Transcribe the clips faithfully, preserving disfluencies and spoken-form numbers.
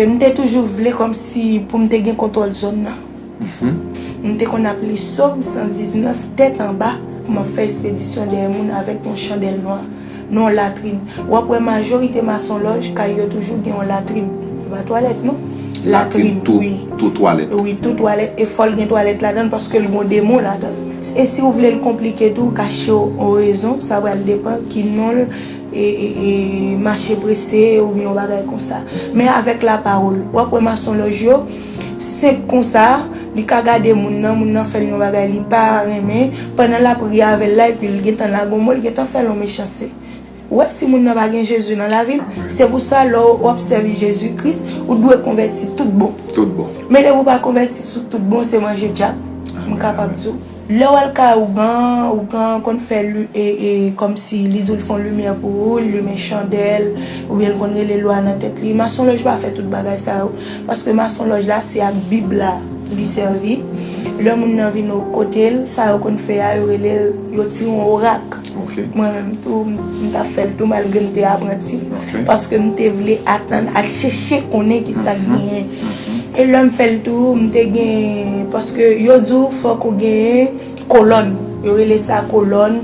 M te toujou vle kòmsi pou m te gen kontwòl zòn nan. M te konn ap li Sòm san diznèf tèt anba pou m ap fè espedisyon dèyè moun avèk yon chandèl nwa nan yon latrin. W ap wè majorite masonlòj, kay yo toujou gen yon latrin. E pa twalèt, non. Latrin, wi. Tou twalèt. Wi, tou twalèt. E fò l gen twalèt ladan l paske l gen yon demon ladan l. E si w vle l konplike tou, w kache yon rezon, sa pral depann ki non l e, e, e mache prese oubyen yon bagay konsa. Men avèk lapawòl, w ap wè masonlòj yo, senp konsa, li ka gade moun nan, moun nan fè l yon bagay li pa renmen, pandan l ap ri avè l la, epi l gentan lage yon mo, l gentan fè l yon mechanste. Ou wè, si moun nan pa gen Jezi nan lavi l, se pou sa, lè w ap sèvi Jezi Kris, ou dwe konvèti tout bon. Tout bon. Men depi w pa konvèti sou tout bon, se manje dyab. M kapab di w. Lè w al kay ougan, ougan konn fè li, e, e, kòmsi li di w l fè yon limyè pou ou, l limen chandèl, oubyen l konn rele lwa nan tèt li. Masonlòj pa fè tout bagay sa yo, paske masonlòj la se ak Bib la li sèvi. Lè moun nan vin o-, kote l, sa yo konn fè a, yo rele l, yo tire yon orak. Ok. Mwen menm tou, m, m t ap fè l tou malgre m te apranti. Ok. Paske m te vle atann, al chèche konnen ki sa k genyen. E lè m fè l tou, m te gen, paske yo di w fòk ou genyen kolòn. Yo rele sa kolòn.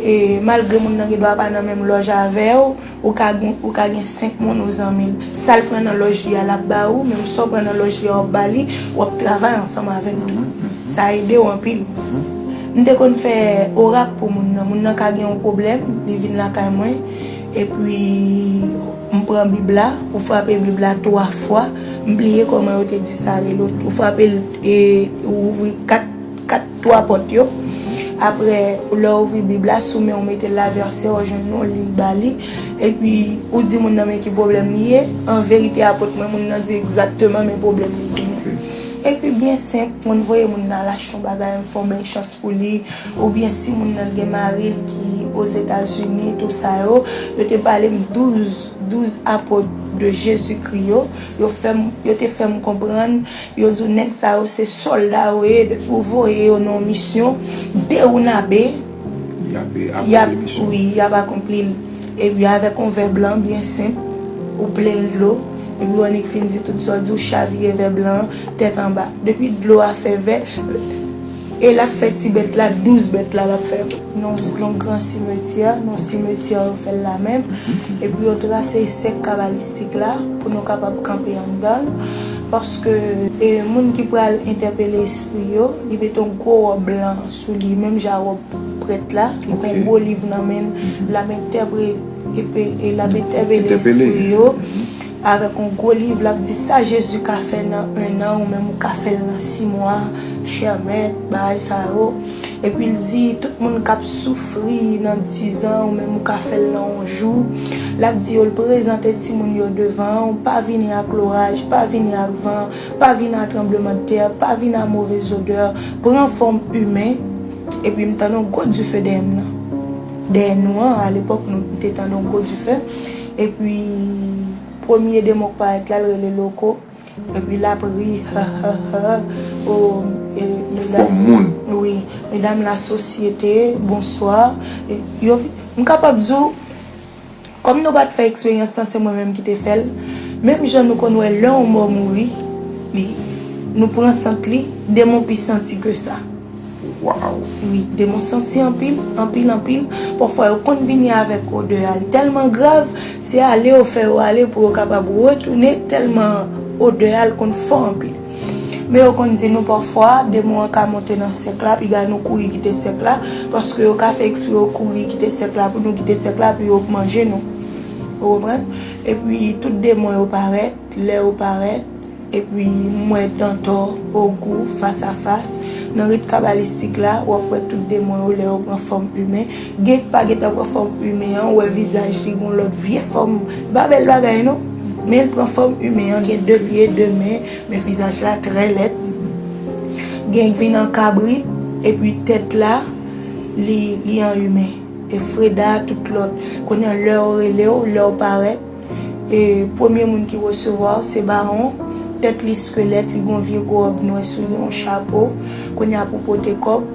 E malgre moun nan gen dwa pa nan menm lòj avè w, ou ka gen, ou ka gen senk moun ou zanmi l. Sa l pran nan lòj li a, l ap ba ou, menm sa w pran nan lòj li a, w ap ba li, w ap travay ansanm avèk tou. Sa ede w anpil. M te konn fè orak pou moun nan. Moun nan ka gen yon pwoblèm, li vin lakay mwen, epi m pran Bib la, ou frape Bib la twa fwa, m bliye kòman yo te di sa rele, ou frape l, e, ou ouvri kat, kat, twa pòt yo. Apre, lè w ouvri Bib la, sou men w mete l la, vèsè w jwenn, ou li l ba li, epi ou di moun nan men ki pwoblèm li ye, an verite apot mwen, moun nan di egzakteman men pwoblèm li genyen. Epi byen senp, mwen voye moun nan al achte yon bagay, m fè yon bèl chans pou li, oubyen si moun nan gen mari l ki Ozetazini, tou sa yo, yo te pale m douz, douz apot de Jezikri yo, yo fè m, yo te fè m konprann, yo di w nèg sa yo se sòlda yo ye, depi w voye yo nan yon misyon, de ou nabe, y ap, y ap akonpli misyon. Wi, y ap akonpli l. Epi avèk yon vè blan byen senp, ou plen l dlo, epi w annik fin di tout sa w di, w chavire vè blan an tèt anba. Depi dlo a fè vè, e l ap fè ti bèt la, douz bèt la l ap fè. Nan yon gran simetyè, nan yon simetyè yo fè l la menm. Epi yo trase sèk kabalistik la pou nou kapab kanpe anndan l. Paske, e, moun ki pral entèpele espri yo, li mete yon gwo wòb blan sou li, menm jan wòb prèt la, li gen yon gwo liv nan men l, l ap entèpre-, epe-, e l ap entèpele espri yo avèk yon gwo liv, l ap di sa Jezi ka fè nan en an, ou menm ou ka fè l nan sis mwa, chè mèt, bagay sa yo. Epi l di, tout moun k ap soufri nan diz an, ou menm ou ka fè l nan yon jou. L ap di yo, l prezante timoun yo devan w, pa vini ak loraj, pa vini ak van, pa vini ak tranblemanntè, pa vini ak movez odè, pran fòm imen. Epi m tande yon gwo dife dèyè m nan. Dèyè nou an, alepòk, nou te tande yon gwo dife. Epi, premye demon k parèt la, l rele Loko. Epi l ap ri, ha, ha, ha. O, e, medam, fòm moun. Wi, medam lasosyete, bonswa. E, yo, m kapab di w, kòm nou pa t fè eksperyans lan, se mwen menm ki te fè l. Menm jan nou konn wè lè yon mò mouri, li, nou pran sant li, demon pi santi ke sa. Waw. Wi, demon santi anpil, anpil, anpil. Pafwa yo konn vini avèk odè a. Li tèlman grav, se ale yo fè yo ale pou yo kapab retounen, tèlman odè a l konn fò anpil. Men yo konn di nou pafwa, demon an ka monte nan sèk la, piga nou kouri kite sèk la, paske yo ka fè eksprè yo kouri kite sèk la, pou nou kite sèk la, pou yo manje nou. Ou konprann? Epi, tout demon yo parèt, lè yo parèt, epi m wè Dantò, Ogou, fas a fas. Nan rit kabalistik la, w ap wè tout demon yo lè yo pran fòm imen. Gen k pa gentan pran fòm imen an, ou wè vizaj li gon lòt vye fòm. Li pa bèl bagay non. Men l pran fòm imen an, gen de pye, de men, men vizaj la trè lèd. Gen k vin an kabrit, epi tèt la, li, li an imen. E Freda, tout lòt. Kounye a, lè yo rele w, lè w parèt, e premye moun ki resevwa w, se Bawon. Tèt li skelèt, li gon vye gwo wòb nwè sou li, yon chapo. Kounye a, pou pote kòb.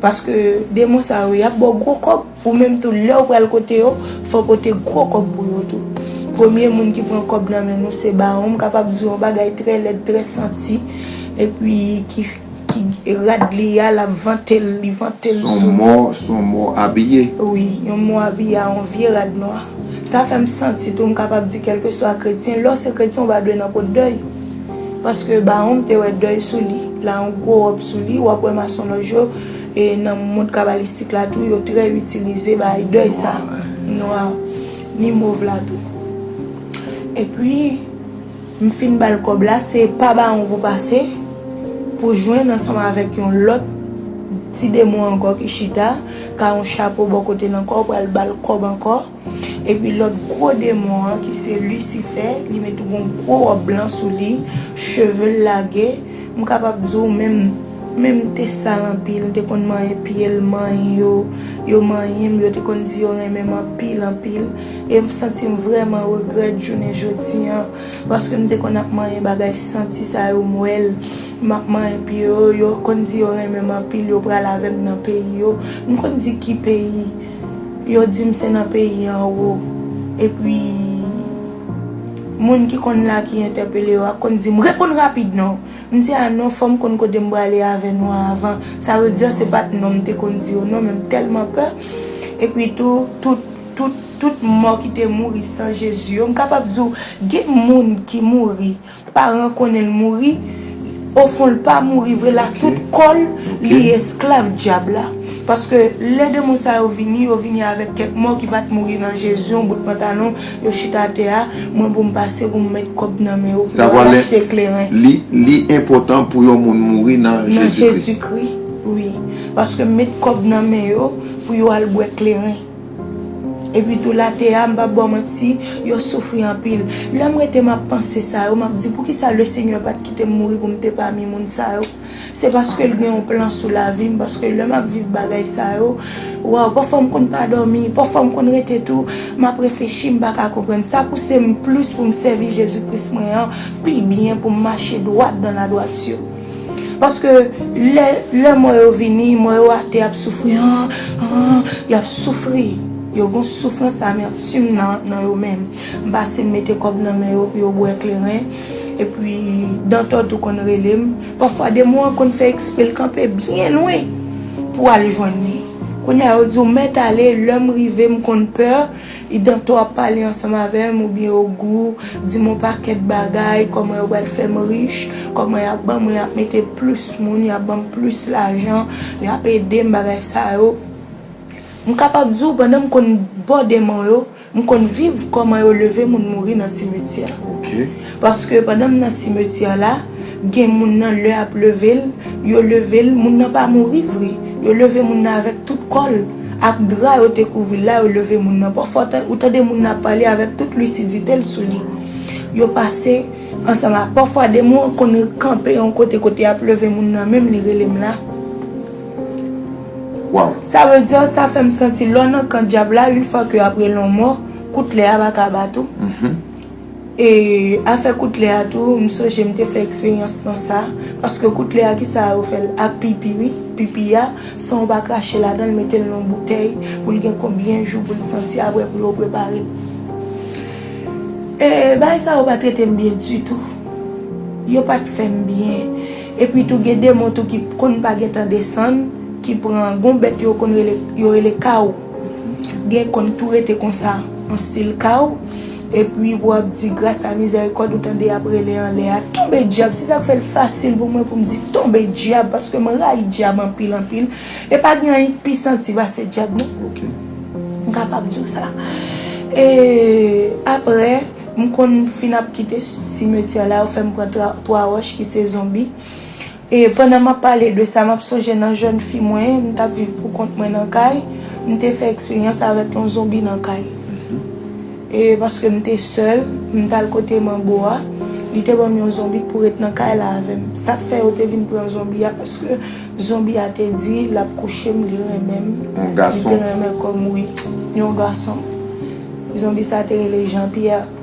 Paske demon sa yo, y ap ba w gwo kòb. Ou menm tou, lè w pral kote yo, fò w pote gwo kòb pou yo tou. Premye moun ki pran kòb nan men nou se Bawon. M kapab di w yon bagay trè lèd, trè santi, epi ki, ki rad li a, l ap vante l, li vante l Se yon mò, se yon mò abiye. Wi, yon mò abiye a yon vye rad nwa. Sa fè m santi tou, m kapab di kèlkeswa kretyen, lè w se kretyen, ou pa dwe nan pot dèy. Paske Bawon m te wè dèy sou li. L a yon gwo wòb sou li, w ap wè masonlòj yo, e nan mond kabalistik la tou, yo trè itilize bagay dèy sa. Nwa, ni mov la tou. Epi, m fin ba l kòb la, se pa Bawon pou pase, pou jwenn ansanm avèk yon lòt ti demon ankò ki chita, k a yon chapo bò kote l ankò, ou pral ba l kòb ankò. Epi lòt gwo demon an, ki se Lisifè, li met yon gwo wòb blan sou li, cheve l lage. M kapab di w menm, menm m te sal anpil, m te konn manyen pye l, manyen yo, yo manyen m, yo te konn di yo renmen m anpil, anpil. E m santi m vrèman regrèt jounen jodi an, paske m te konn ap manyen bagay santi sa yo, m wè l, m ap manyen pye yo, yo konn di yo renmen m anpil, yo pral avè m nan peyi yo. M konn di ki peyi, yo di m se nan peyi anwo. Epi, moun ki konn la ki entèpele yo a konn di m, reponn rapid non. M di a non, fò m konn kote m prale avè nou an avan. Sa vle di se pa t non m te konn di yo non, men m tèlman pè. Epi tou, tout, tout, tout mò ki te mouri san Jezi yo, m kapab di w, gen moun ki mouri, paran konnen l mouri, ofon l pa mouri vre, l a tout kò l, li esklav dyab la. Paske lè demon sa yo vini, yo vini avèk kèk mò ki pa t mouri nan Jezi, yon bout pantalon, yo chita atè a, mwen pou m pase, pou m met kòb nan men yo, pou yo al achte kleren. Li, li enpòtan pou yon moun mouri nan Nan Jezikri. Jezikri, wi. Paske m met kòb nan men yo, pou yo al bwè kleren. Epi tou, latè a, m p ap ba w manti, yo soufri anpil. Lè m rete m ap panse sa yo, m ap di, poukisa Lesenyè pa t kite m mouri pou m te pami moun sa yo? Se paske l gen yon plan sou lavi m, paske lè m ap viv bagay sa yo, waw, pafwa m konn pa dòmi, pafwa m konn rete tou, m ap reflechi, m pa ka konprann. Sa pouse m plis pou m sèvi Jezi Kris mwen an pi byen, pou m mache dwat dan ladwati. Paske lè, lè mò yo vini, mò yo atè ap soufri, an, an, y ap soufri. Yo gon soufrans, ame ap swiv nan, nan yo menm. M pase m mete kòb nan men yo pou yo bwè kleren. Epi, dantò tou konn rele m. Pafwa, demon an konn fè eksprè l kanpe byen lwen pou al jwenn li. Kounye a, yo di w, mèt ale, lè m rive, m konn pè. Dantò ap pale ansanm avè m, oubyen Ogou, di m yon pakèt bagay, kòman yo pral fè m rich, kòman y ap ban mwen, y ap mete plis moun, y ap ban m plis lajan, y ap ede m, bagay sa yo. M kapab di w, pandan m konn bò demon yo, m konn viv kòman yo leve moun mouri nan simetyè. Ok. Paske pandan m nan simetyè la, gen moun nan lè y ap leve l, yo leve l, moun nan pa mouri vre. Yo leve moun nan avèk tout kò l, ak dra yo te kouvri l la, yo leve moun nan. Pafwa, ou tan-, ou tande moun nan ap pale avèk tout lisidite l sou li. Yo pase ansanm ak, pafwa, demon an konn kanpe yon kote, kote y ap leve moun nan, menm li rele m la. Waw. Sa vle di, sa fè m santi lè w nan kan dyab la, yon fwa ke y ap rele w mò, kout lè a pa ka bat ou. E afè kout lè a tou, m sonje m te fè eksperyans nan sa. Paske kout lè a, kisa yo fè l? Ak pipi, wi. Pipi a, san w pa krache ladan l, mete l nan yon boutèy, pou l gen konbyen jou pou l santi, apre pou yo prepare l. E bagay sa yo pa trete m byen ditou. Yo pa t fè m byen. Epi tou gen demon tou ki konn pa gentan desann, ki pran gon bèt yo konn rele, yo rele kaw. Gen konn tou rete konsa, an stil kaw. Epi pou w ap di gras a mizèrikòd ou tande y ap rele anlè a, tonbe dyab, se sa k fè l fasil pou mwen pou m di tonbe dyab, paske m rayi dyab anpil, anpil. E pa gen anyen k pi santi pase dyab non. Ok. M kapab di w sa. E apre, m konn fin ap kite simetyè la, yo fè m pran tra-, twa wòch ki se zonbi. E pandan m ap pale de sa, m ap sonje nan jèn fi mwen, m t ap viv pou kont mwen nan kay, m te fè eksperyans avèk yon zonbi nan kay. E paske m te sèl, m t al kote manbo a, li te ban m yon zonbi pou ret nan kay la avè m. Sa k fè yo te vin pran zonbi a, paske zonbi a te di l ap kouche m, li renmen m, Yon li gason. Te renmen kò m, wi, yon gason. Zonbi sa te rele Jean Pierre.